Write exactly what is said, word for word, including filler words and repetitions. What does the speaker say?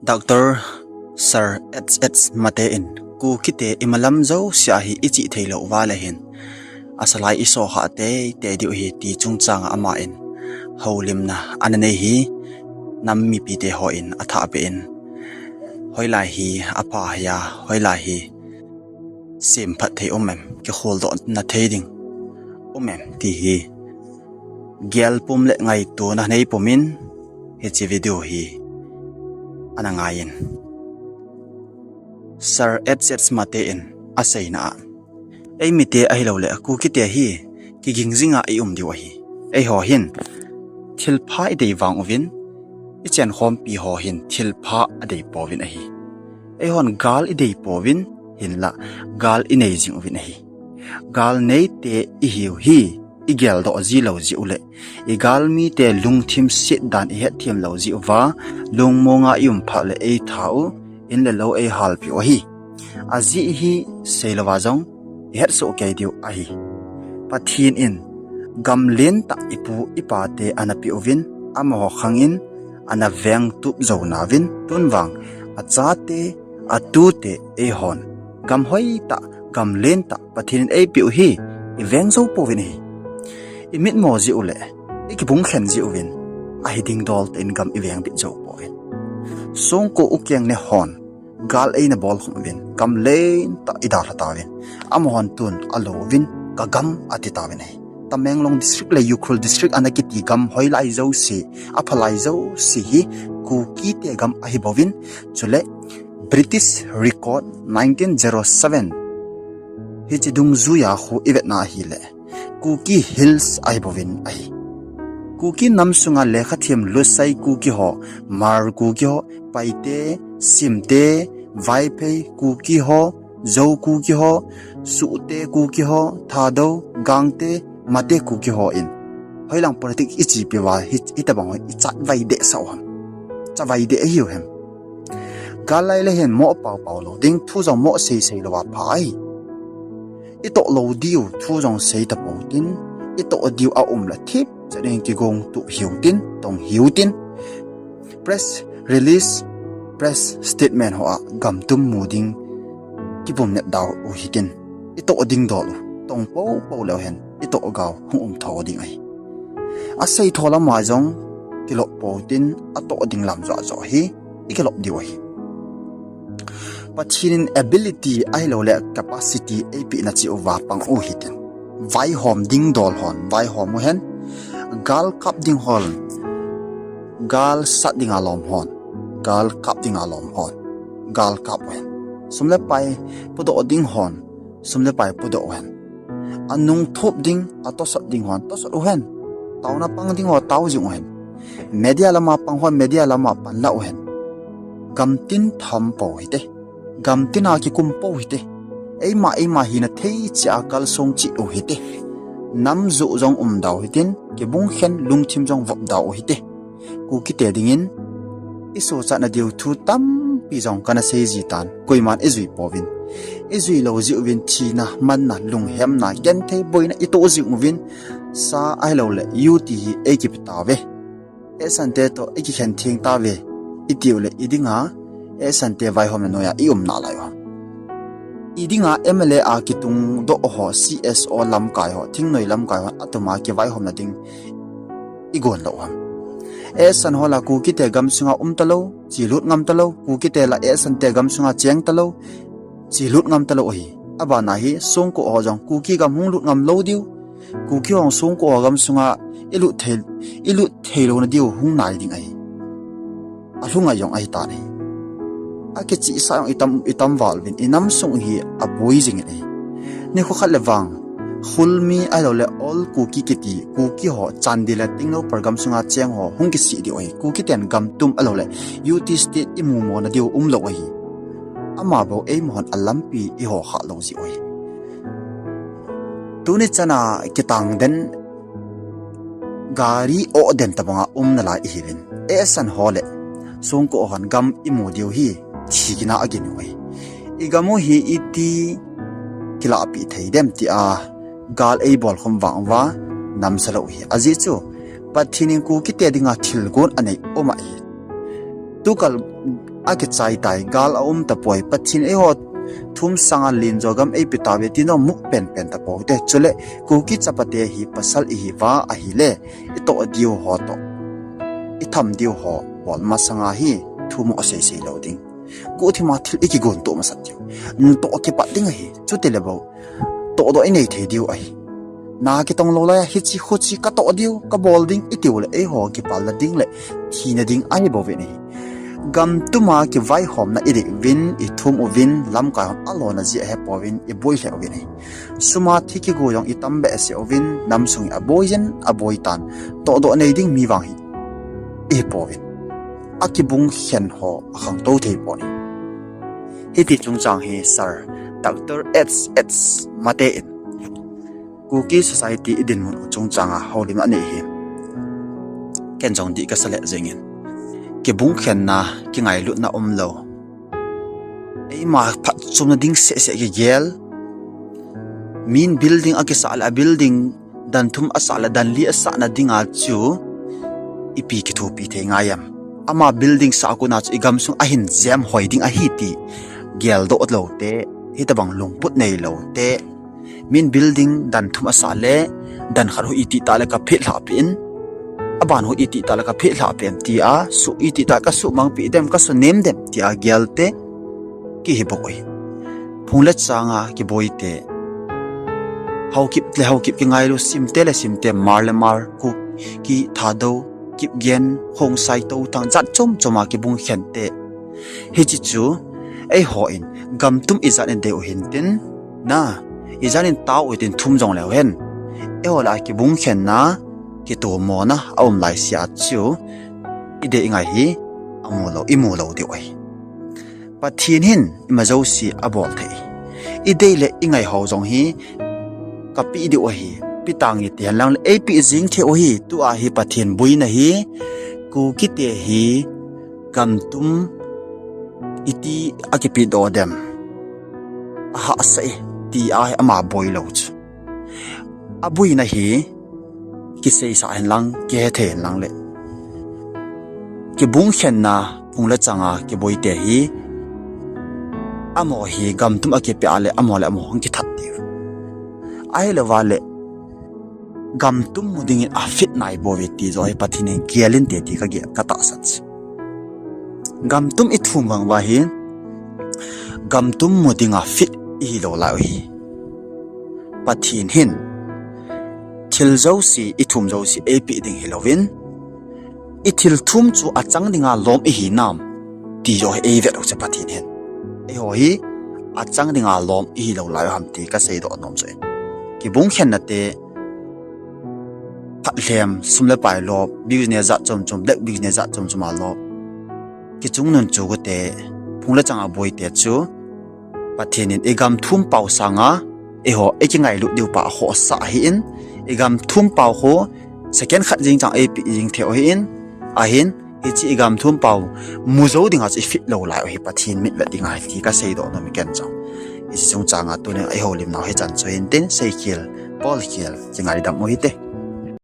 Doctor Sir H H Mate in Kukite imalam jousea hi ichih theilou uva leh hin, asalai isohkha teitei diu ahi ti chungchanga aman houlimna ana nei hi, nam mipite hon athahbeh in, hoilai hi apha hia, hoilai hi semphat thei um em, kikholdohna thei ding um em ti hi gelpum le ngaitona nei pumin, hiche video hi ana ngaiyin. Sir H H Mate in aseina a, eimite ahilouleh Kukite hi kiging jinga ium diu ahi. Eiho hin thilpha idei vang uvin, ichenkhompi ho hin thilpha adei pouvin ahi. Eihon gal idei pouvin, hinlah gal inei jing uvin ahi. Gal neite ihiu hi igeldoh ji lou jeh u leh, igalmite lungthim setdan ihetthem lou jeh uva, lungmonga ium phat leh eitha u, in le lou eihalpeh u ahi. Ajeh hi seilouva jong ihetsoh kei diu ahi. Pathen in gam lentah ipu ipate ana peh uvin, amaho khangin ana vengtup jou nauvin, tun vang achate, atute eihon gam hoitah, gam lentah Pathen in eipeh u hi iveng jou pouvin ahi. Imitmo jeh u leh ikibungkhen jeh uvin, ahi dingdol tah in gam ivengbit jou pouvin. Songko Ukeng ne hon gal eina bolkhum uvin, gam lentah idalha tauvin, amahon tun alouvin, kagam ati tauvin ahi. Tamenglong district le Ukhrul district ana kiti gam hoilai jouse, aphalai jouse hi Kukite gam ahibouvin, chule British record nineteen zero seven hiche dungjuia khu ivetna ahileh, Kuki Hills ahibouvin ahi. Kuki nam sunga lekhathem lutsai Kuki ho, Hmar Kuki ho, Paite, Simte, Vaiphei Kuki ho, Zou Kuki ho, Suhte Kuki ho, Thadou, Gangte, Mate Kuki hon, hoilang politic ichepi uva hi, hitobang ho ichavai dehsah u ham, chavai deh ahiu ham. Gal lai le hin moh paopao lou ding, thu jong moh seisei louva pha ahi. Itoh lou diu thu jong sei tapou tin, itoh diu aum leh thipchet in kigongtup hiu tin, tong hiu tin, press release, press statement hoa gamtum mu ding kipumnep dau u hitin, itoh dingdol u tong poupou leu hen itoh gau hung um tho ding ahi. Asei tho lama jong kilop pou tin, atoh ding lam joh joh hi ikilop diu ahi. Pathen in ability ahilouleh capacity eipehna cheh uva pang u hitin, vaihom dingdol hon vaihom u hen, gal kap ding hon, gal sat dinga lom hon, gal kap dinga lom hon, gal kap u hen. Sum le pai pudoh ding hon, sum le pai pudoh u hen. Anung thup ding, atosot ding hon tosot u hen. Taona pang ding ho tao jing u hen. Media lama pang hon media lama panla u hen. Gamtin tham pou hite, gamtina kikum pou hite. Eima eima hina thei cheh a kalsong cheh u hite. Nam joh jong um dau hitin, kibungkhen lungthim jong vop dau u hite. Kukite dingin isochatna diu thu tampi jong kana sei jitan, koiman ijui pouvin. Ijui lou jeh uvin thina, manna, lunghemna, genthei boina itoh jing uvin, sa ahilouleh U T hi eikipe tauve, Esan te toh ikikhen theng tauve itiu leh, idinga Esan te vaihomna noiya ium nalai u ham? Idinga M L A a kitungdoh ho, C S O lamkai ho, thingnoi lamkai ho atuma kivaihomna ding igon lou u ham? Esan ho la Kukite gamsunga um talou, chelut ngam talou, Kukite la Esan te gamsunga cheng talou, chelut ngam talou ahi. Abana hi Songko ho jong Kuki gam hung lut ngam lou diu, Kuki ho Songko ho gamsunga ilut thei, ilut theilouna diu hung nai ding ahi. Alhunga jong ahitan ahi. Akichihsa jong itam, itam val uvin, inam sung hi aboi jingin ahi. Nikho khat le vang, Khulmi ahilouleh All Kuki kiti, Kuki ho Chandel le Tengnoupal gamsunga cheng ho hung kisih diu ahi. Kukiten gamtum ahilouleh U T State imumona diu umlou ahi. Amabou eimahon alampi iho khalou jeh u ahi. Tuni chana kitang den, gari oh den tobanga um nalai ihiuvin, Esan ho le Songko hon gam imu diu hi thina agin u ahi. Igam u hi iti kilahpeh thei dem tia gal eibolkhum vang uva namsa lou hi. Ajeh chu Pathen in Kukite dinga thilgon anei um ahi. Tukal akichai tai, gal aum tapoi, Pathen eiho thum sanga lenjo gam eipe tauve ti nong mu penpen tapou te. Chule Kuki chapate hi pasal ihiuva ahile, itoh diu ho toh, itham diu ho bol masanga hi thum ho seisei lou ding. Guhthima thil ikigon toh masat diu. Natoh kipat ding ahi, chutile bou tohdoh inei thei diu ahi. Na kitong lou laiya hiche khuche katoh diu, kabol ding itiu le eiho kipal na ding le thina ding ahi bouvin ahi. Gam tuma kivaihomna idei uvin, ithum uvin, lamkai hon alona jeh ahepouvin, iboi lheh uvin ahi. Suma thi kigo jong itam behseh uvin, namsung hi aboi jin, aboi tan, tohdoh nei ding mi vang hi ihipouvin. Akibung khen ho akhangtou thei pon ahi. Hiti chungchang hi Sir Doctor H H Mate in Kuki Society idinmun u chungchanga houlim anei hi ken jong dih kasa lheh jengin. Kibung khenna, kingailutna umlou, eima phatchomna ding sehseh kigel, min building akisah le a building dan thum asah le dan li asahna dinga chu ipi kithopi thei ngai em? Ama building sah a kona chu igamsung ahin jem hoi ding ahi ti geldoh lou te, hitobang lungput neilou te, min building dan thum asah le dan khat hu itih tah le kaphet lhahpeh in, aban hu itih tah le kaphet lhahpeh em tia, su itih tah kasuhmangpeh dem, kasunem dem tia gel te kihi bou ahi. Phung le changa kiboi te, Haokip le Haokip kingailu, Simte le Simte, Hmar le Hmar, Kuki, Thadou, Kipgen, Khongsai, Touthang, jat chom choma kibung khen te. Hiche chu eihon gam tum ijat in dei u hintin, na, ijat in tao u hitin thum jongleu hen, eiho lah a kibung khenna, kitomona aum laisea chu idei ingai hi amu lou, imu lou diu ahi. Pathen hin ima jouse abol thei. Idei le ingai ho jong hi kapeh diu ahi. Pe tange ti henlang le eipeh jeng thei u ahi. Tua hi Pathen boina hi, Kukite hi gam tum iti akipehdoh dem, ahahsa e tia hi ama boi lou chu. Aboina hi kiseisah henlang, kihethei henlang le, kibung khenna phung le changa kiboi te hi, amaho hi gam tum akipeh a le amaho le amaho hung kithat diu, ahilouva le gam tum mu dingin afit nai bouve ti joh hi Pathen in gel inte ti kagel, katahsan chu. Gam tum ithum vang uva hi gam tum mu dinga fit ihilou lai u hi. Pathen hin thil jouse, ithum jouse eipeh ding hilouvin, ithil thum chu achang dinga lom ihinam ti joh hi eivet u chu Pathen hin. Eiho hi achang dinga lom ihilou lai u ham ti kaseidoh nom chu ahi. Kibung khenna te, phatlhem, sum le pai lop, business jat chom chom, black business jat chom chom a lop, kichungnun chu gute, phung le changa boi te chu Pathen in igam thum pao sanga eiho ikingailut diu pa akhohsah ahin, igam thum pao khu second khat jeng chang eipeh jeng thei u ahin, ahin hiche igam thum pao mu jou dinga chu ifit lou lai u hi Pathen mitvet dinga hi ti kaseidoh nom e ken jong. Hiche chungchanga tunin eihoulimnau hichan chu hintin, seikhel, bolkhel, kingaidam u hite.